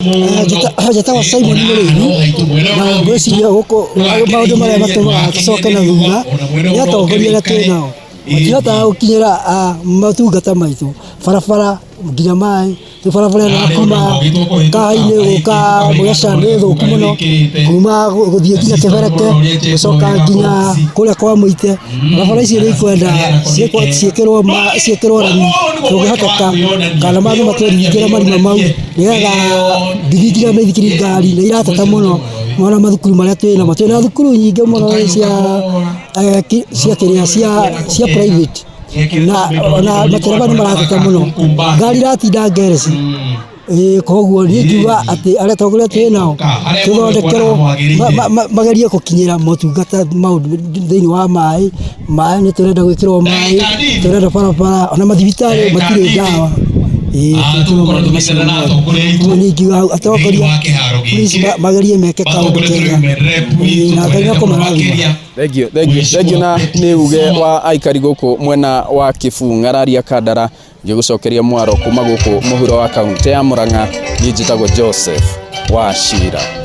Njĩtagwo Simon Mũrĩithi na ngwĩciria gũkũ maũndũ marĩa matũmaga tũcoke na thutha nĩ atongoria arĩa twĩ nao matihotaga gũkinyĩra motungata maitũ, barabara nginya maĩ, rĩu barabara ĩno ya kuma Kahainĩ gũka Mũgeca nĩ thũku mũno, kuma gũthiĩ nginya Kĩbereke gũcoka nginya kũrĩa kwa Mũite, barabara icio nĩ ikwenda ciĩkĩrwo rami kũngĩhoteka kana mathiĩ matũringĩre marima mau nĩgetha nduthi nginya mĩithikiri ngari nĩ irateta mũno ona mathukuru marĩa twĩ namo, twĩna thukuru nyingĩ mũno cia cia kĩrĩa cia private na ona matereba nĩ marateta mũno, ngari iratinda ngereci. Ĩĩ koguo niĩ ingiuga atĩ arĩa atongoria twĩ nao tũthondekerwo magerie gũkinyĩra motungata maũndũ thĩinĩ wa maĩ, maĩ nĩ tũrenda gwĩkĩrwo maĩ, tũrenda barabara ona mathibitarĩ matirĩ ndawa. Ĩĩ maũndũ macio mothe. Koguo niĩ ingiuga atongoria please magerie meke kaũndũ kega. Ĩĩ na Ngai nĩ ekũmarathima. Thengiũ, thengiũ, thengiũ na nĩ uge wa aikari gũkũ mwena wa Kĩbung'araria Kandara. Ngĩgũcokeria mwaro kuma gũkũ mũhuro wa kaunti ya Murang'a, niĩ njĩtagwo Joseph Wachira.